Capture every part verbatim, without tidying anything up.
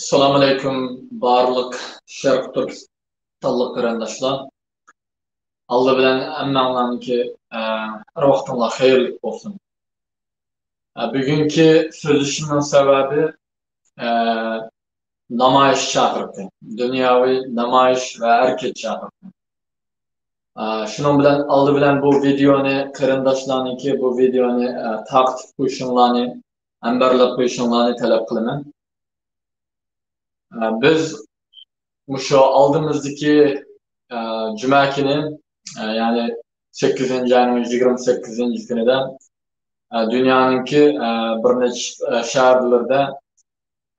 ئەسسالامۇئەلەيكۇم، بارلىق شەرقىي تۈركىستانلىق قېرىنداشلار. ئالدى بىلەن ھەممەڭلارنىڭكى، ئە، ھەر ۋاقتىڭلار خەيرلىك بولسۇن. ئە، بۈگۈنكى سۆزلىشىشنىڭ سەۋەبى، ئە، نامايىش چاقىرىقى، دۇنياۋى نامايىش ۋە ھەرىكەت چاقىرىقى. ئە، شۇنىڭ بىلەن، ئالدى بىلەن بۇ ۋىدېئونى، قېرىنداشلارنىڭكى بۇ ۋىدېئونى، ئە، تارقىتىپ قويۇشۇڭلارنى، ئەمبەرلەپ قويۇشۇڭلارنى تەلەپ قىلىمەن. ئە، بىز مۇشۇ ئالدىمىزدىكى، ئە، جۈمە كۈنى، ئە، يەنى سەككىزىنچى ئاينىڭ يىگىرمە سەككىزىنچى كۈنىدە، ئە، دۇنيانىڭكى، ئە، بىر نەچچە، ئە، شەھەرلىرىدە،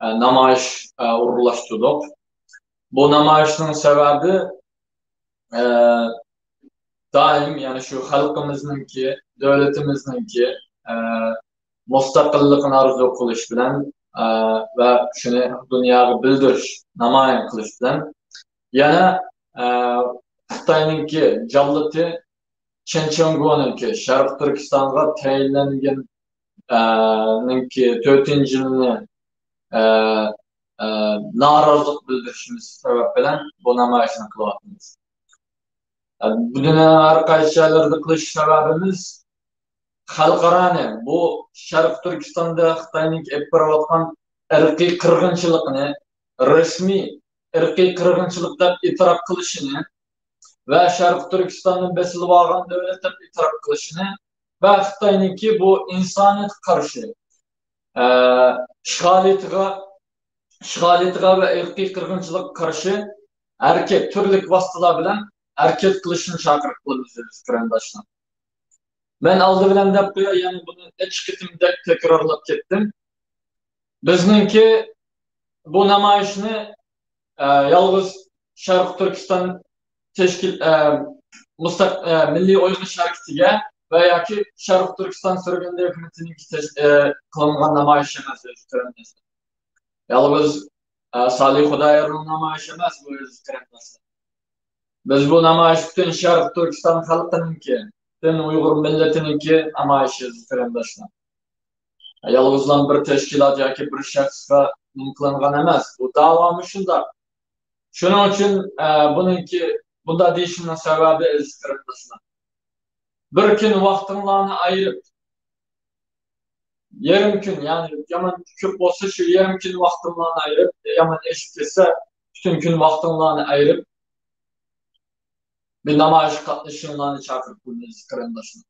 ئە، نامايىش، ئە، ئورۇنلاشتۇردۇق. بۇ نامايىشنىڭ سەۋەبى، ئە، دائىم، يەنى شۇ خەلقىمىزنىڭكى، دۆلىتىمىزنىڭكى، ئە، مۇستەقىللىقىنى ئارزۇ قىلىش بىلەن، ئە، ۋە شۇنى دۇنياغا بىلدۈرۈش، نامايان قىلىش بىلەن، يەنە، ئە، خىتاينىڭكى جاللىتى چېن چىڭگونىڭكى شەرقىي تۈركىستانغا تەيىنلەنگەن، ئە، نىڭكى تۆتىنچى يىلىنى، ئە، ئە، نارازىلىق بىلدۈرۈشىمىز سەۋەب بىلەن بۇ نامايىشنى قىلىۋاتىمىز. ئە، بۇنى ھەر قايسى شەھەرلەردە قىلىش سەۋەبىمىز خەلقئارانى، بۇ شەرقىي تۈركىستاندا خىتاينىڭ ئېلىپ بېرىۋاتقان ئىرقىي قىرغىنچىلىقىنى رەسمىي ئىرقىي قىرغىنچىلىق دەپ ئېتىراپ قىلىشىنى ۋە شەرقىي تۈركىستاننى بېسىلىۋالغان دۆلەت دەپ ئېتىراپ قىلىشىنى ۋە خىتاينىڭكى بۇ ئىنسانىيەتكە قارشى، ئە، ئىشغالىيىتىغا، ئىشغالىيىتىغا ۋە ئىرقىي قىرغىنچىلىققا قارشى ھەرىكەت، تۈرلۈك ۋاسىتىلەر بىلەن ھەرىكەت قىلىشنى چاقىرىق قىلىمىز، ئەزىز قېرىنداشلار. مەن ئالدى بىلەن دەپ قوياي، يەنە بۇنى نەچچە قېتىمدەك تەكرارلاپ كەتتىم. بىزنىڭكى بۇ نامايىشنى، ئە، يالغۇز شەرقىي تۈركىستان تەشكىل، ئە، مۇستەق-، ئە، مىللىي ئويغىنىش ھەرىكىتىگە ۋە ياكى شەرقىي تۈركىستان سۈرگۈندە ھۆكۈمىتىنىڭكى تەش-، ئە، قىلىنغان نامايىش ئەمەس، ئەزىز قېرىنداشلار. يالغۇز، ئە، سالىھ خۇدايارنىڭ نامايىشى ئەمەس بۇ، ئەزىز قېرىنداشلار. بىز بۇ نامايىش پۈتۈن شەرقىي تۈركىستان خەلقىنىڭكى، پۈتۈن ئۇيغۇر مىللىتىنىڭكى نامايىشى، ئەزىز قېرىنداشلار. يالغۇزلا بىر تەشكىلات ياكى بىر شەخسكە نېمە قىلىنغان ئەمەس. بۇ داۋا مۇشۇنداق. شۇنىڭ ئۈچۈن، ئە، بۇنىڭكى، بۇنداق دېيىشىمنىڭ سەۋەبى، ئەزىز قېرىنداشلار، بىر كۈن ۋاقتىڭلارنى ئايرىپ، يېرىم كۈن، يەنى يامان كۆپ بولسا، شۇ يېرىم كۈن ۋاقتىڭلارنى ئايرىپ، يامان ئېشىپ كەتسە، پۈتۈن كۈن ۋاقتىڭلارنى ئايرىپ، بىر نامايىشقا قاتنىشىشىڭلارنى چاقىرىپ قويىمىز، قېرىنداشلار.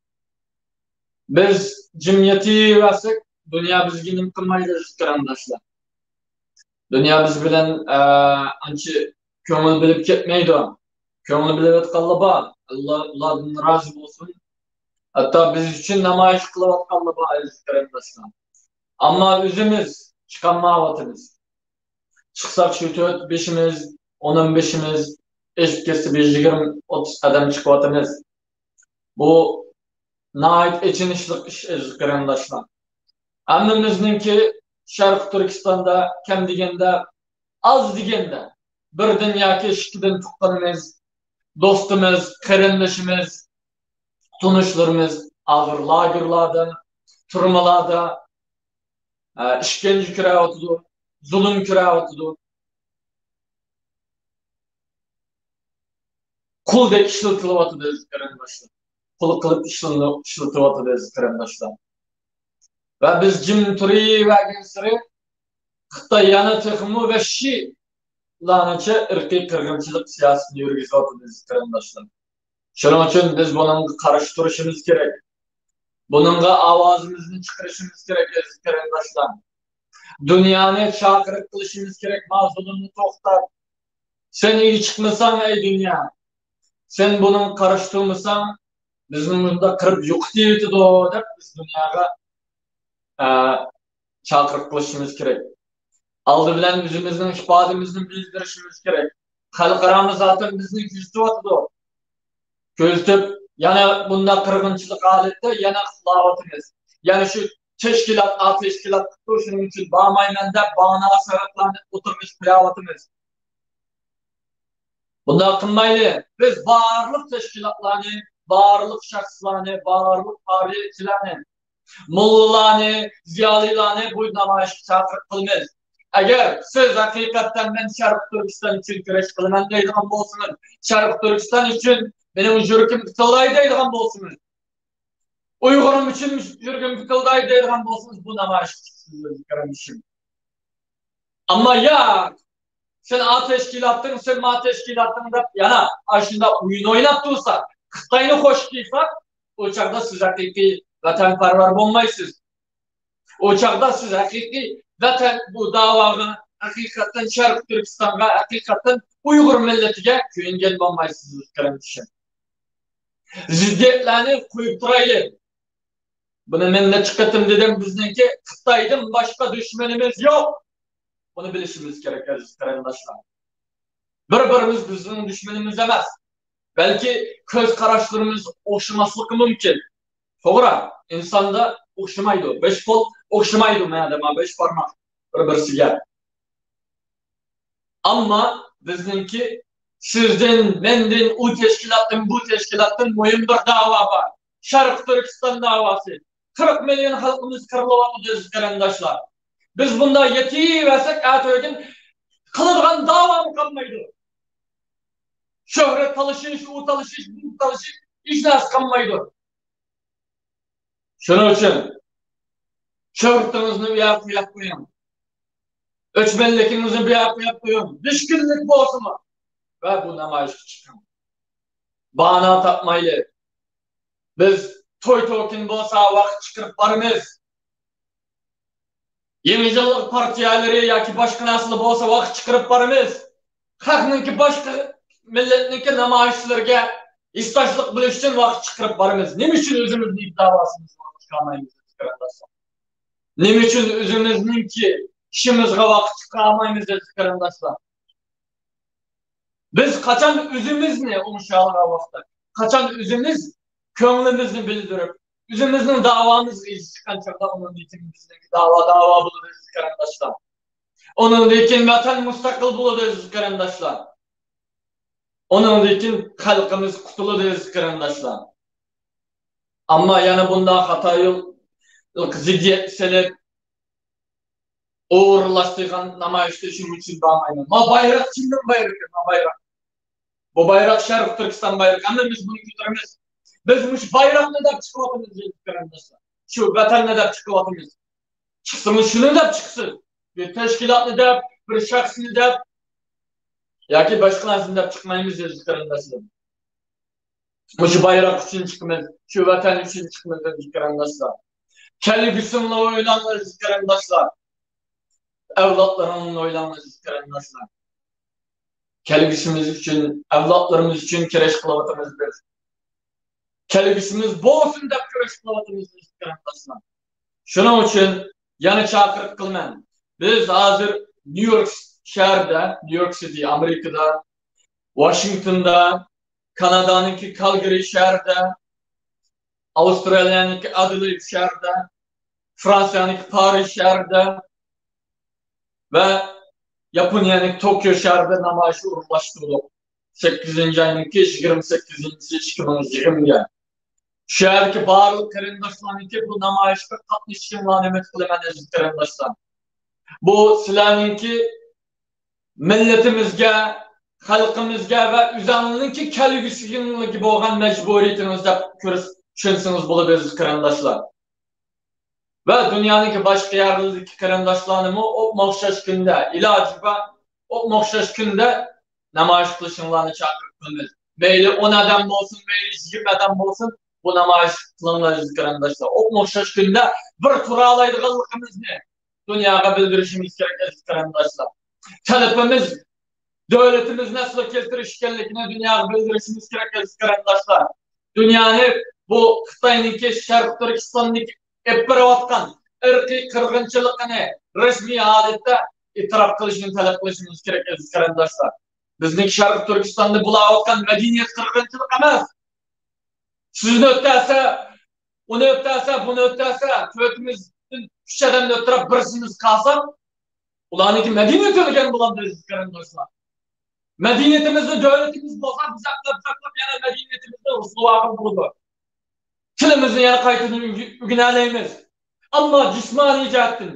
بىز جىم يېتىۋەرسەك، دۇنيا بىزگە نېمە قىلمايدۇ، ئەزىز قېرىنداشلار؟ دۇنيا بىز بىلەن، ئە، ئانچە كۆڭۈل بۆلۈپ كەتمەيدۇ. كۆڭۈل بۆلۈۋاتقانلار بار. ئاللا ئۇلاردىن رازى بولسۇن. ھەتتا بىز ئۈچۈن نامايىش قىلىۋاتقانلار بار، ئەزىز قېرىنداشلار. ئەمما ئۆزىمىز چىقالمايۋاتىمىز. چىقساق شۇ تۆت بېشىمىز، ئون بېشىمىز، ئېشىپ كەتسە بىر يىگىرمە، ئوتتۇز قەدەم چىقىۋاتىمىز. بۇ ناھايىتى ئېچىنىشلىق ئىش، ئەزىز قېرىنداشلار. ھەممىمىزنىڭكى شەرقىي تۈركىستاندا كەم دېگەندە، ئاز دېگەندە بىردىن ياكى ئىككىدىن تۇغقىنىمىز، دوستىمىز، قېرىندىشىمىز، تونۇشلىرىمىز ھازىر لاگېرلاردا، تۈرمىلاردا، ئە، ئىشكەنجە كۆرۈۋاتىدۇ، زۇلۇم كۆرۈۋاتىدۇ. قۇلدەك ئىشلىتىلىۋاتىدۇ، ئەزىز قېرىنداشلار. قۇل قىلىپ ئىشلىنىپ، ئىشلىتىۋاتىدۇ، ئەزىز قېرىنداشلار. ۋە بىز جىم تۇرۇۋەرگەنسېرى خىتاي يەنە تېخىمۇ ۋەھشىيلارنىچە ئىرقىي قىرغىنچىلىق سىياسىتىنى يۈرگۈزۈۋاتىدۇ، ئەزىز قېرىنداشلار. شۇنىڭ ئۈچۈن بىز بۇنىڭغا قارشى تۇرۇشىمىز كېرەك. بۇنىڭغا ئاۋازىمىزنى چىقىرىشىمىز كېرەك، ئەزىز قېرىنداشلار. دۇنيانى چاقىرىق قىلىشىمىز كېرەك، ما زۇلۇمنى توختات. سەن ئۆيگە چىقمىساڭ، ئەي دۇنيا، سەن بۇنىڭغا قارشى تۇرمىساڭ، بىزنى مۇنداق قىرىپ يوقىتىۋېتىدۇ، دەپ بىز دۇنياغا، ئە، چاقىرىق قىلىشىمىز كېرەك. ئالدى بىلەن ئۆزىمىزنىڭ ئىپادىمىزنى بىلدۈرۈشىمىز كېرەك. خەلقئارامۇ زاتەن بىزنى كۆزىتىۋاتىدۇ. كۆزىتىپ، يەنە بۇنداق قىرغىنچىلىق ھالىتىدە يەنە قىلاۋاتىمىز. يەنە شۇ تەشكىلات، ئا تەشكىلات قىپتۇ، شۇنىڭ ئۈچۈن بارمايمەن دەپ باھانە سەۋەبلەرنى ئوتتۇرىغا قويۇۋاتىمىز. بۇنداق قىلمايلى. بىز بارلىق تەشكىلاتلارنى، بارلىق شەخسلەرنى، بارلىق پارتىيەچىلەرنى، موللىلارنى، زىيالىيلارنى بۇ نامايىشقا چاقىرىق قىلىمىز. ئەگەر سىز ھەقىقەتەن مەن شەرقىي تۈركىستان ئۈچۈن كۈرەش قىلىمەن دەيدىغان بولسىڭىز، شەرقىي تۈركىستان ئۈچۈن مېنىڭ يۈرىكىم پىتىلداي دەيدىغان بولسىڭىز، ئۇيغۇرۇم ئۈچۈن يۈرىكىم پىتىلداي دەيدىغان بولسىڭىز، بۇ نامايىشقا چىقىسىز، ئۆزى قېرىندىشىم. ئەمما ياق، سەن ئا تەشكىلاتتىڭ، سەن ما تەشكىلاتتىڭ دەپ يەنە ئاشۇنداق ئويۇن ئويناپ تۇرسا، خىتاينى خوش قىلسا، ئۇ چاغدا سىز ھەقىقىي ۋەتەنپەرۋەر بولمايسىز. ئۇ چاغدا سىز ھەقىقىي ۋەتەن، بۇ داۋاغا، ھەقىقەتەن شەرقىي تۈركىستانغا، ھەقىقەتەن ئۇيغۇر مىللىتىگە كۆيۈنگەن بولمايسىز، قېرىندىشىم. زىددىيەتلەرنى قويۇپ تۇرايلى. بۇنى مەن نەچچە قېتىم دېدىم، بىزنىڭكى خىتايدىن باشقا دۈشمىنىمىز يوق. بۇنى بىلىشىمىز كېرەك، ئەزىز قېرىنداشلار. بىر-بىرىمىز بىزنىڭ دۈشمىنىمىز ئەمەس. بەلكى كۆز قاراشلىرىمىز ئوخشىماسلىقى مۇمكىن. توغرا، ئىنساندا ئوخشىمايدۇ. بەش قول ئوخشىمايدۇ، مانا دەيمەن، بەش بارماق بىر-بىرسىگە. ئەمما بىزنىڭكى سىزدىن، مەندىن، ئۇ تەشكىلاتتىن، بۇ تەشكىلاتتىن مۇھىم بىر داۋا بار. شەرقىي تۈركىستان داۋاسى. قىرىق مىليون خەلقىمىز قىرىلىۋاتىدۇ، ئەزىز قېرىنداشلار. بىز بۇنداق يېتىۋەرسەك، ئەتىگۈن قىلىدىغان داۋامۇ قالمايدۇ. شۆھرەت تالىشىش، ئۇ تالىشىش، بۇ تالىشىش، ھېچ نەرسە قالمايدۇ. شۇنىڭ ئۈچۈن شۆھرىتىڭىزنى بۇ يەرگە قويۇپ قويۇڭ. ئۆچمەنلىكىڭىزنى بۇ يەرگە قويۇپ قويۇڭ. مۈشكۈللۈك بولسىمۇ. ۋە بۇ نامايىشقا چىقىڭ. باھانە تاپمايلى. بىز توي توكىن بولسا ۋاقىت چىقىرىپ بارىمىز. يېڭى يىللىق پارتىيەلىرى ياكى باشقا نەرسىلەر بولسا ۋاقىت چىقىرىپ بارىمىز. خەقنىڭكى، باشقا مىللەتنىڭكى نامايىشلىرىگە ھېسداشلىق بىلىش ئۈچۈن ۋاقىت چىقىرىپ بارىمىز. نېمە ئۈچۈن ئۆزىمىزنىڭ داۋاسىمىزغا ۋاقىت چىقارمايمىز، ئەزىز قېرىنداشلار؟ نېمە ئۈچۈن ئۆزىمىزنىڭكى ئىشىمىزغا ۋاقىت چىقارمايمىز، ئەزىز قېرىنداشلار؟ بىز قاچان ئۆزىمىزنى ئوڭشالىغان ۋاقىتتا، قاچان ئۆزىمىز كۆڭلىمىزنى بىلدۈرۈپ، ئۆزىمىزنىڭ داۋامىزغا ئېرىشكەن چاغدا، ئۇنىڭدىن كېيىن بىزنىڭ داۋا داۋا بولىدۇ، ئەزىز قېرىنداشلار. ئۇنىڭدىن كېيىن ۋەتەن مۇستەقىل بولىدۇ، ئەزىز قېرىنداشلار. ئۇنىڭدىن كېيىن خەلقىمىز قۇتۇلىدۇ، ئەزىز قېرىنداشلار. ئەمما يەنە بۇنداق خاتا يول، زىددىيەت سېلىپ، ئورۇنلاشتۇرغان نامايىشتا شۇنىڭ ئۈچۈن بارمايمەن. ما بايراق كىمنىڭ بايرىقى؟ ما بايراق. بۇ بايراق شەرقىي تۈركىستان بايرىقى. ھەممىمىز بۇنى كۆتۈرىمىز. بىز مۇشۇ بايراقنى دەپ چىقىۋاتىمىز، ئەزىز قېرىنداشلار. شۇ ۋەتەننى دەپ چىقىۋاتىمىز. چىقسىمۇ شۇنى دەپ چىقسۇن. بىر تەشكىلاتنى دەپ، بىر شەخسنى دەپ ياكى باشقا نەرسىنى دەپ چىقمايمىز، ئەزىز قېرىنداشلار. مۇشۇ بايراق ئۈچۈن چىقىمىز، شۇ ۋەتەن ئۈچۈن چىقىمىز، ئەزىز قېرىنداشلار. كەلگۈسىڭلارنى ئويلاڭلار، ئەزىز قېرىنداشلار. ئەۋلادلىرىڭلارنى ئويلاڭلار، ئەزىز قېرىنداشلار. كەلگۈسىمىز ئۈچۈن، ئەۋلادلىرىمىز ئۈچۈن كۈرەش قىلىۋاتىمىز بىز. كەلگۈسىمىز بولسۇن دەپ كۈرەش قىلىۋاتىمىز، ئەزىز قېرىنداشلار. شۇنىڭ ئۈچۈن يەنە چاقىرىق قىلىمەن. بىز ھازىر نيۇ يورك شەھىرىدە، نيۇ يورك سىتى، ئامېرىكىدا، ۋاشىنگتوندا، كانادانىڭكى كالگىرى شەھىرىدە، ئاۋسترالىيەنىڭكى ئادېلېيد شەھىرىدە، فرانسىيەنىڭكى پارىژ شەھىرىدە ۋە ياپونىيەنىڭكى توكيو شەھىرىدە نامايىش ئورۇنلاشتۇردۇق. سەككىزىنچى ئاينىڭكى يىگىرمە سەككىزىنچىسى ئىككى مىڭ يىگىرمە. شۇ يەردىكى بارلىق قېرىنداشلارنىڭكى بۇ نامايىشقا قاتنىشىشىڭلارنى ئۈمىد قىلىمەن، ئەزىز قېرىنداشلار. بۇ سىلەرنىڭكى مىللىتىمىزگە، خەلقىمىزگە ۋە ئۆزۈڭلارنىڭكى كەلگۈسىگە بولغان مەجبۇرىيىتىڭىز دەپ كۆرس-، چۈشەنسىڭىز بولىدۇ، ئەزىز قېرىنداشلار. ۋە دۇنيانىڭكى باشقا يەرلىرىدىكى قېرىنداشلارنىمۇ ئوپمۇ ئوخشاش كۈندە، ئىلاجى بار، ئوپمۇ ئوخشاش كۈندە نامايىش قىلىشىڭلارنى چاقىرىق قىلىمىز. مەيلى ئون ئادەم بولسۇن، مەيلى يىگىرمە ئادەم بولسۇن، بۇ نامايىش قىلىڭلار، ئەزىز قېرىنداشلار. ئوپمۇ ئوخشاش كۈندە بىر تۇرالايدىغانلىقىمىزنى دۇنياغا بىلدۈرۈشىمىز كېرەك، ئەزىز قېرىنداشلار. تەلىپىمىز دۆلىتىمىزنى ئەسلىگە كەلتۈرۈش ئىكەنلىكىنى دۇنياغا بىلدۈرۈشىمىز كېرەك، ئەزىز قېرىنداشلار. دۇنيانى بۇ خىتاينىڭكى شەرقىي تۈركىستاندىكى ئېلىپ بېرىۋاتقان ئىرقىي قىرغىنچىلىقىنى رەسمىي ھالەتتە ئېتىراپ قىلىشىنى تەلەپ قىلىشىمىز كېرەك، ئەزىز قېرىنداشلار. بىزنىڭ شەرقىي تۈركىستاندا بولاۋاتقان مەدەنىيەت قىرغىنچىلىق ئەمەس. سىزنى ئۆتەسە، ئۇنى ئۆتەسە، بۇنى ئۆتەسە، تۆتىمىزدىن ئۈچ ئادەمنى ئۆلتۈرۈپ، بىرسىمىز قالساق، ئۇلارنىڭكى مەدەنىيىتى ئۆلگەن بولامدۇ، ئەزىز قېرىنداشلار؟ مەدەنىيىتىمىزنى، دۆلىتىمىز بولسا، بىز ساقلاپ، ساقلاپ، يەنە مەدەنىيىتىمىزنى رۇسۋا قىلىپ بولىدۇ. تىلىمىزنى يەنە قايتىدىن ئۆگە-، ئۆگىنەلەيمىز. ئەمما جىسمانىي جەھەتتىن،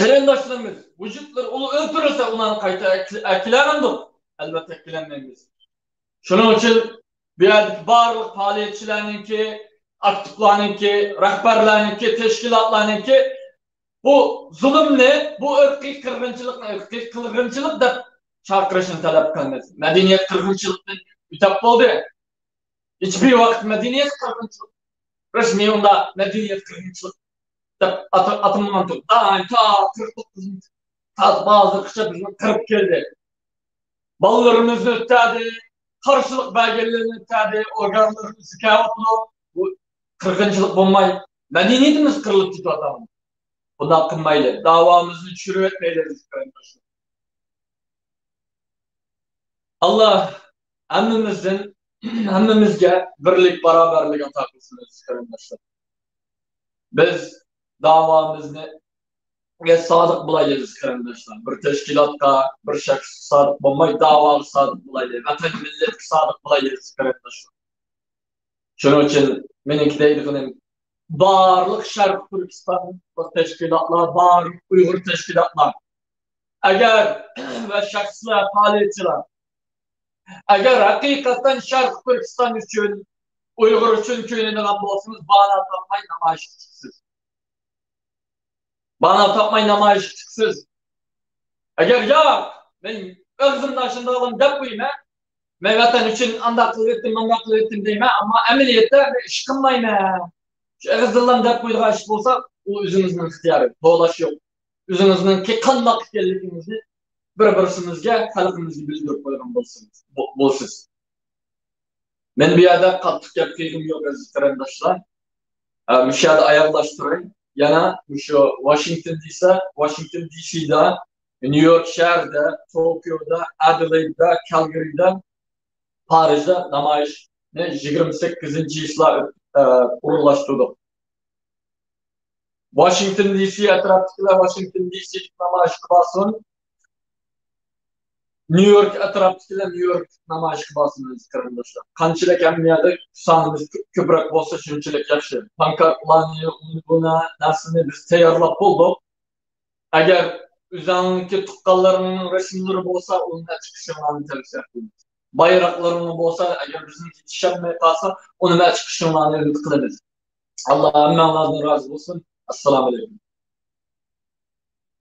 قېرىنداشلىرىمىز، ۋۇجۇدلىرى ئۇلار ئۆلتۈرۈلسە، ئۇلارنى قايتا ئەكل-، ئەكلەمدۇق؟ ئەلۋەتتە، ئەكلەلمەيمىز. شۇنىڭ ئۈچۈن بۇ يەردىكى بارلىق پائالىيەتچىلەرنىڭكى، ئاكتىپلارنىڭكى، رەھبەرلەرنىڭكى، تەشكىلاتلارنىڭكى بۇ زۇلۇمنى، بۇ ئىرقىي قىرغىنچىلىقنى ئىرقىي قىرغىنچىلىق دەپ چاقىرىشنى تەلەپ قىلىمىز. مەدەنىيەت قىرغىنچىلىقتىن ئۆتۈپ بولدى. ھېچبىر ۋاقىت مەدەنىيەت قىرغىنچىلىق، رەسمىي ئۇنداق مەدەنىيەت قىرغىنچىلىق دەپ ئاتا-، ئاتىمىغان تۇرۇپ، دائىم تا قىرىق توققۇزىنچى، تا ھازىرغىچە بىزنى قىرىپ كەلدى. بالىلىرىمىزنى ئۆلتۈردى، قارشىلىق بەرگەنلەرنى ئۆلتۈردى، ئورگانلىرىمىزنى كەۋاتىدۇ. بۇ قىرغىنچىلىق بولماي، مەدەنىيىتىمىز قىرىلىپ كېتىۋاتامدۇ؟ بۇنداق قىلمايلى، داۋامىزنى چۈشۈرۈۋەتمەيلى، ئەزىز قېرىنداشلار. ئاللا ھەممىمىزدىن، ھەممىمىزگە بىرلىك، باراۋەرلىك ئاتا قىلسۇن، ئەزىز قېرىنداشلار. بىز داۋامىزنى سادىق بولايلى، ئەزىز قېرىنداشلار. بىر تەشكىلاتقا، بىر شەخسكە سادىق بولماي، داۋاغا سادىق بولايلى. ۋەتەن، مىللەتكە سادىق بولايلى، ئەزىز قېرىنداشلار. شۇنىڭ ئۈچۈن مېنىڭكى دەيدىغىنىم، بارلىق شەرقىي تۈركىستانلىق تەشكىلاتلار، بارلىق ئۇيغۇر تەشكىلاتلار، ئەگەر ۋە شەخسلەر، پائالىيەتچىلەر، ئەگەر ھەقىقەتەن شەرقىي تۈركىستان ئۈچۈن، ئۇيغۇر ئۈچۈن كۆيۈنىدىغان بولسىڭىز، باھانە تاپماي نامايىشقا چىقىسىز. باھانە تاپماي نامايىشقا چىقىسىز. ئەگەر ياق، مەن ئېغىزىمدا شۇنداقلارنى دەپ قويىمەن، مەن ۋەتەن ئۈچۈن ئانداق قىلىۋەتتىم، مانداق قىلىۋەتتىم دەيمەن، ئەمما ئەمەلىيەتتە مەن ئىش قىلمايمەن. شۇ ئېغىزدىنلا دەپ قويىدىغان ئىش بولسا، ئۇ ئۆزىڭىزنىڭ ئىختىيارى، توۋلاش يوق. ئۆزىڭىزنىڭكى قانداق ئىكەنلىكىڭىزنى بىر-بىرسىمىزگە، خەلقىمىزگە بىلدۈرۈپ قويغان بولسىڭىز، بو-، بولىسىز. مەن بۇ يەردە قاتتىق گەپ قىلغۇم يوق، ئەزىز قېرىنداشلار. ئە، مۇشۇ يەردە ئاياغلاشتۇراي. يەنە مۇشۇ ۋاشىنگتون دېسە، ۋاشىنگتون دى سىدا، نيۇ يورك شەھىرىدە، توكيودا، ئەدېلېيددا، كالگىرىدا، پارىژدا نامايىشنى يىگىرمە سەككىزىنچى چىسلا، ئە، ئورۇنلاشتۇردۇق. ۋاشىنگتون دى سى ئەتراپتىكىلەر ۋاشىنگتون دى سىگە نامايىشقا بارسۇن. نيۇ يورك ئەتراپتىكىلەر نيۇ يورك نامايىشقا بارسۇن، ئەزىز قېرىنداشلار. قانچىلىك ھەممە يەردە سانىمىز كۆ-، كۆپرەك بولسا، شۇنچىلىك ياخشى. پانكارتلارنى، ئۇنى، بۇنى، نەرسىنى بىز تەييارلاپ بولدۇق. ئەگەر ئۆزۈڭنىڭكى تۇغقانلىرىڭنىڭ رەسىملىرى بولسا، ئۇنى چىقىشىڭلارنى تەۋسىيە قىلىمىز. بايراقلىرىڭ بولسا، ئەگەر بىزنىڭكى چىقىشالماي قالسا، ئۇنى چىقىشىڭلارنى ئۈمىد قىلىمىز. ئاللا ھەممەڭلاردىن رازى بولسۇن. ئەسسالامۇ ئەلەيكۇم.